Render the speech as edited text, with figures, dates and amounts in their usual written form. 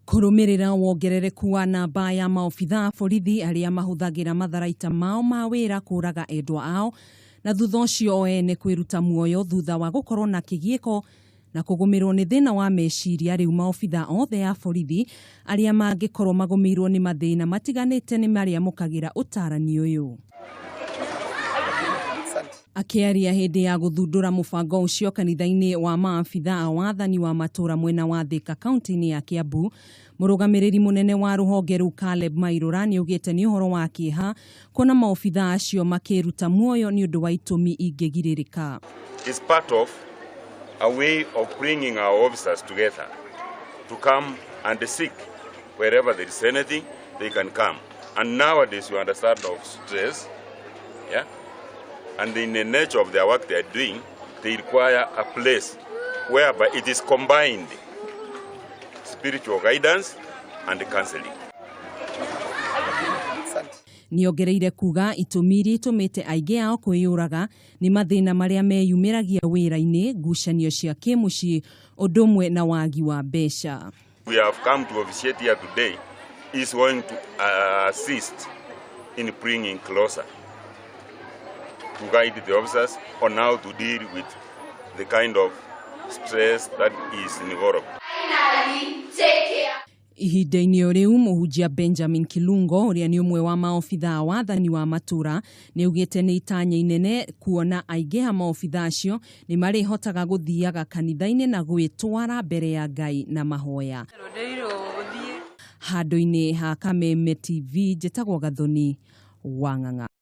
Kũrũmĩrĩra wongerereku wa namba ya maobitha a borithi arĩa mahũthagĩra matharaita mao ma wĩra kũraga endwa ao na thutha ũcio o ene kwĩruta muoyo thutha wa gũkorwo na kĩgiĩko na kũgũmĩrwo nĩ thĩna wa meciria, rĩu maobitha othe a borithi arĩa mangĩkorwo magũmĩirwo nĩ mathĩna matiganĩte nĩ marĩamũkagĩra ũtarani ũyũ. Akĩaria hĩndĩ ya gũthundũra mũbango ũcio kanitha-inĩ wa maabitha a wathani wa matũra mwena wa Thika kaunti-inĩ ya Kiambu, mũrũgamĩrĩri mũnene wa rũhonge rũu Caleb Mairũra nĩaugĩte nĩ ũhoro wa kĩeha kuona maobitha acio makĩruta muoyo nĩ ũndũ wa itũmi ingĩgirĩrĩka. Is part of a way of bringing our officers together to come and seek wherever there is anything they can come. And nowadays you understand of stress, yeah? And in the nature of their work they are doing, they require a place whereby it is combined spiritual guidance and counseling. Nĩongereire kuga itũmi iria itũmĩte aingĩ ao kwĩyũraga nĩ mathĩna marĩa meyumĩragia wĩra-inĩ, ngucanio cia kĩmũciĩ, ũndũ ũmwe na wagi wa mbeca. We have come to officiate here today is going to assist in bringing closer to guide the officers on how to deal with the kind of stress that is involved. Ihinda-inĩ o rĩu, mũhunjia Benjamin Kilungo ũrĩa nĩ ũmwe wa maobitha a wathani wa matũra nĩaugĩte nĩ itanya inene kuona aingĩ a maobitha acio nĩ marĩhotaga gũthiaga kanitha-inĩ na gwĩtwara mbere ya Ngai na mahoya. Handũ-inĩ ha Kameme TV, njĩtagwo Gathoni Wang'ang'a.